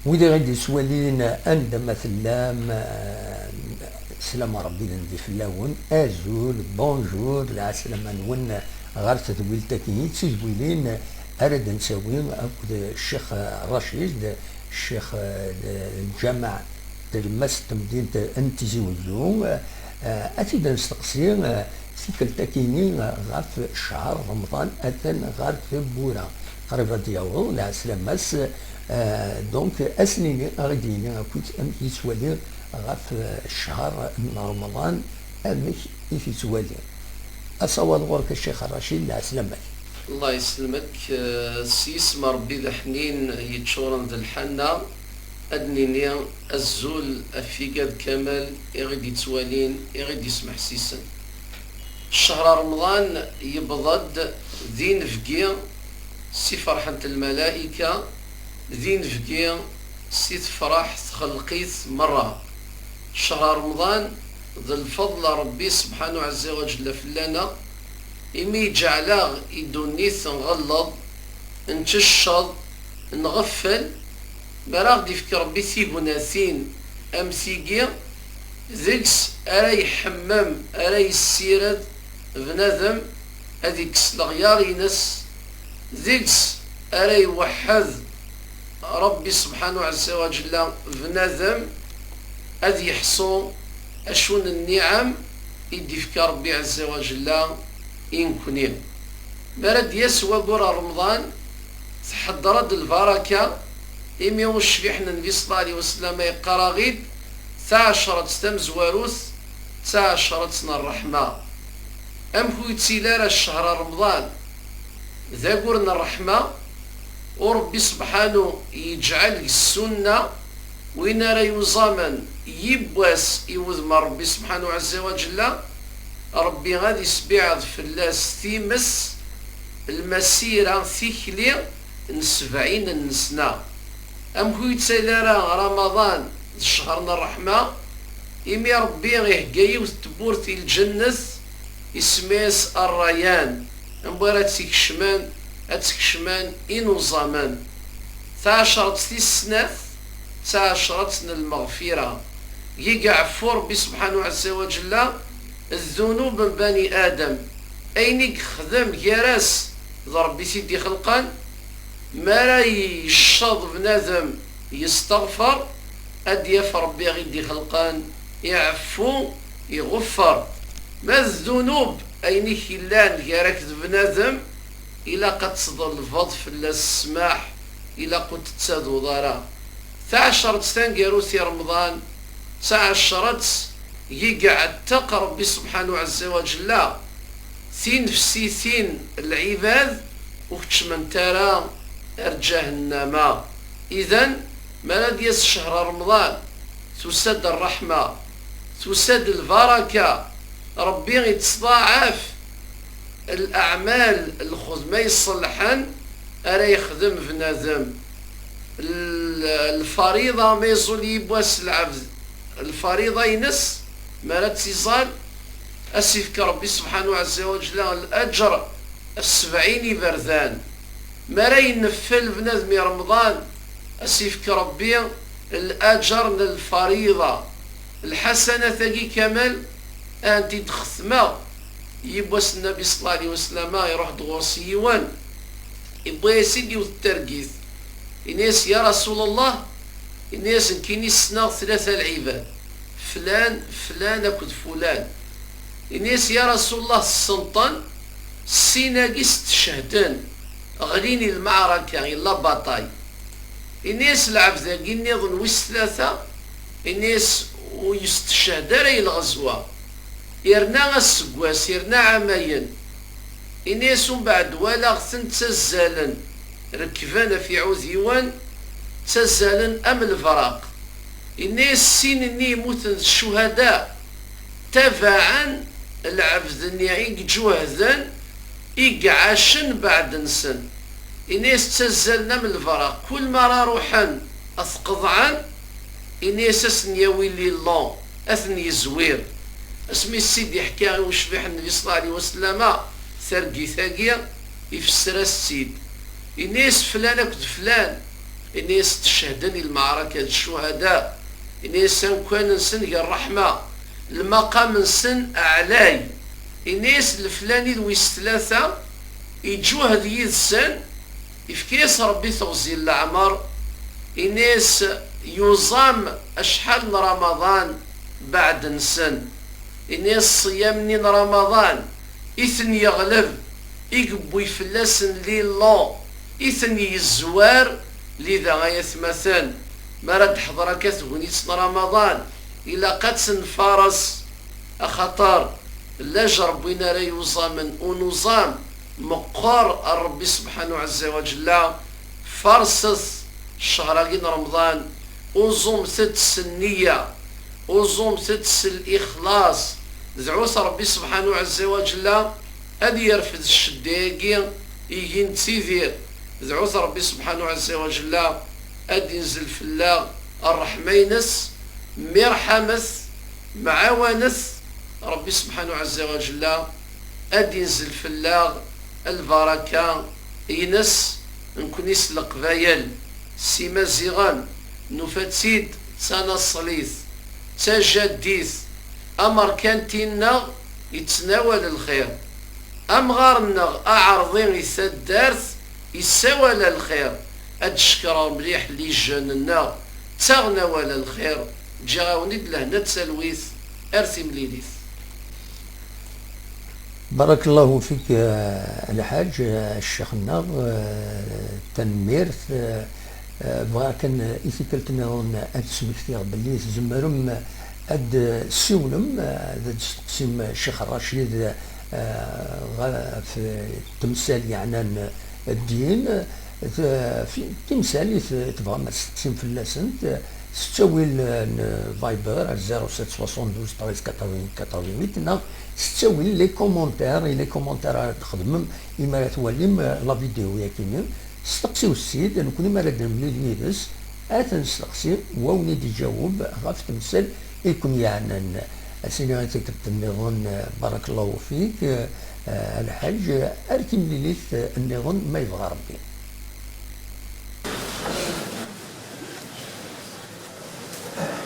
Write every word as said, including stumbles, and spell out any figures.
Wid i ɣ-d-yettwalin, anda ma tellam, eh, sslam n Ṛebbi d nnbi fell-awen. Azul, bonjour, lɛeslama-nwen ɣer tedwilt-agi, d tidwilin ara d-nettawi akked Ccix Racid, ccix, eh, n lǧameɛ talemmast n temdint n Tizi Wezzu, eh, ad t-id-nesteqsi, eh, tikkelt-akini, eh, ɣef ccher Remḍan atan ɣer tewwura. Qrib ad d-yaweḍ, lɛeslama-s. Eh, donc, ad s-nini, ad ɣ-d-yini akkit amek yettwali ɣef, eh, ccher n Remḍan, amek i t-yettwali. Asawaḍ ɣur-k a Ccix Racid, lɛeslama-k. Allah yesselmek, eh, s yisem n Ṛebbi d aḥnin yeččuren d lḥanna, ad d-nini azul ɣef yigad kamel i ɣ-d-yettwalin, i ɣ-d-yesmeḥsisen. Ccher Remḍan yewweḍ-d d inebgi s iferḥen n lmalayka, d inebgi s tefreḥ txelqit merra. Ccher Remḍan d lfeḍl n Ṛebbi subḥanu ɛezza wa ǧella fell-aneɣ, imi iǧeɛl-aɣ i ddunit nɣelleḍ, nčeččeḍ, nɣeffel. Mi ara ɣ-d-ifk Ṛebbi tignatin am tigi, deg-s ara iḥemmem, ara yessired bnadem ad ikkes leɣyar-ines, deg-s ara iweḥḥed Ṛebbi subḥanu ɛezza wa ǧella bnadem, ad yeḥṣu acu n nniɛam i d-ifka Ṛebbi ɛezza wa ǧella i nekni. Mi ara d-yas waggur n Remḍan, tḥedder-d lbaraka, imi ucbiḥ n Nnbi ṣella Llahu ɛalayhi wa sallam yeqqar-aɣ-id, taɛecṛet tamezwarut d taɛecṛet n ṛṛeḥma. Amek ur yettili ara ccher Remḍan d aggur n ṛṛeḥma, u Ṛebbi subḥanu yeǧɛel deg ssunna, win ara yuẓamen yiwwas i wudem n Ṛebbi subḥanu ɛezza wa ǧella, Ṛebbi ad isbiɛed fell-as times lmasira, tikli n sebɛin n nesna. Amek ur yettali ara Ramaḍan d ccher n ṛṛeḥma? Imi Ṛebbi ihegga yiwet n tewwurt i lǧennet, isemma-yas Ṛṛayyan, anda ara tt-ikecmen, ad tt-kecmen inuẓamen. Taɛecṛet tis snat, d taɛecṛet n lmeɣfira. Deg-i iɛeffu Ṛebbi subḥanu ɛezza wa ǧella ddunub n bani Adam, ayen i yexdem gar-as d Ṛebbi i t-id-ixelqen. Mi ara yecceḍ bnadem yesteɣfer, ad d-yaf Ṛebbi i ɣ-id-ixelqen, iɛeffu, iɣeffer. Ma d ddunub, ayen i k-yellan gar-ak d bnadem, ilaq ad tḍelbeḍ fell-as ssmaḥ, ilaq ur tettaduḍ ara. Taɛecṛet taneggarut i Remḍan, d taɛecṛet i iɛetteq Ṛebbi subḥanu ɛezza wa ǧella tinefsitin n lɛibad ur keččment ara ar ǧahennama. Idan, mi ara d-yas ccher Remḍan, tusa-d ṛṛeḥma, tusa-d lbaraka, Ṛebbi ittḍaɛaf leɛmal, lxedma iṣelḥen ara yexdem bnadem. L-, lfariḍa, ma iẓul yiwwas lɛebd lfariḍa-ines, mi ara tt-iẓal, ad s-ifk Ṛebbi subḥanu ɛezza wa ǧella laǧer n sebɛin iberdan. Mi ara yenneffel bnadem i Remḍan, ad s-ifk Ṛebbi laǧer n lfariḍa. Lḥasanat-agi kamel, ad tent-id-xetmeɣ. Yiwwas Nnabi ṣella Llahu ɛalayhi wa sallam iṛuḥ-d ɣur-s yiwen, iwwi-yas-id yiwet n targit. Ini-as: "Ya Rasul Allah," ini-as, "nekkini ssneɣ tlata lɛibad, flan, flan akked fulan." Ini-as: "Ya Rasul Allah, tessneḍ-ten?" Sin-agi stecehden, ɣlin i lmeɛraka, i la bataille. Ini-as: "Lɛebd-agi nniḍen wis tlata?" Ini-as: "Ur yesteched ara i lɣezwa, yerna aseggas, yerna ɛamayen." Ini-as: "Umbeɛd walaɣ-ten ttazzalen, rekben ɣef iɛudiwen, ttazzalen am lebraq." Ini-as: "Sin-nni yemmuten d ccuhada, tabaɛen lɛebd-nni i iǧuhden, i iɛacen beɛd-nsen." Ini-as: "Ttazzalen am lebraq, kul mi ara ruḥen ad t-qeḍɛen." Ini-as: "Ad sen-yawi lilon, ad ten-yezwir." Asmi s-id-iḥka i ucbiḥ n Nnbi ṣella Llahu ɛalayhi wa sallam targit-agi, ifesser-as-tt-id. Ini-as: "Flan akked flan." Ini-as tcehden i lmeɛraka d ccuhada. Ini-as amkan-nsen gar ṛṛeḥma, lmaqam-nsen ɛlay. Ini-as leflani d wis tlata, iǧuhed yid-sen, ifka-yas Ṛebbi teɣzi n leɛmer. Ini-as yuẓam acḥal n Ramaḍan beɛd-nsen. Ini-as ṣṣiyam-nni n Ramaḍan i ten-yeɣleb, i yewwi fell-asen lillu, i ten-yezwar, lida ay atmaten. Mi ara d-teḥḍer akka tegnit n Ramaḍan, ilaq ad tt-nfares, axaṭer laj Ṛebbi win ara yuẓamen, unuẓam meqqer ar Ṛebbi subḥanahu ɛezza wa ǧella. Farset ccher-agi n Remḍan, uẓumet-t s nniya, uẓumet-t s lixlaṣ, dɛut Ṛebbi subḥanahu ɛezza wa ǧella ad yerfed ccedda-agi igi nettidir, dɛut Ṛebbi subḥanahu ɛezza wa ǧella ad d-inzel fell-aɣ ṛṛeḥma-ines, mmirḥamet, mɛawanet, Ṛebbi subḥanahu ɛezza wa ǧella ad d-inzel fell-aɣ lbaraka-ines. Nekni s Leqbayel, s Imaziɣen, nufa-tt-id d tanaṣlit, d tajaddit, amerkanti-nneɣ yettnawal lxir, amɣar-nneɣ aɛerḍi i taddart yessawal lxir. Ad d-cekkreɣ mliḥ les jeunes-nneɣ ttaɣen awal lxir. Ǧǧiɣ-awen-id lehna d talwit. Ar timlilit. Barakallahu fik, eh, a Lḥaǧ, eh, ccix-nneɣ, eh, tanemmirt. Eh, eh, bɣiɣ kan, eh, i tikkelt nniḍen ad d-smektiɣ belli tzemrem ad d-ssiwlem, eh, ad d-testeqsim Ccix Racid, eh, ɣef temsal yeɛnan ddin, eh, fi-, timsal i t-, tebɣam ad testeqsim fell-asent, eh, s ttawil, eh, n Viber, zéro sept soixante-douze treize quatre-vingts quatre-vingt-huit, neɣ s ttawil les commentaires, i les commentaires ara d-txedmem imi ara twalim, eh, la vidéo-yagi-nni. Steqsiwet-tt-id, nekni mi ara d-nemlil yid-s, ad t-nesteqsi, wa wen-id-iǧaweb ɣef temsal i ken-yeɛnan. Ad s-iniɣ i tikkelt nniḍen, eh, barakallahu fik, eh, a Lḥaǧ, ar timlilit, eh, nniḍen ma yebɣa Ṛebbi.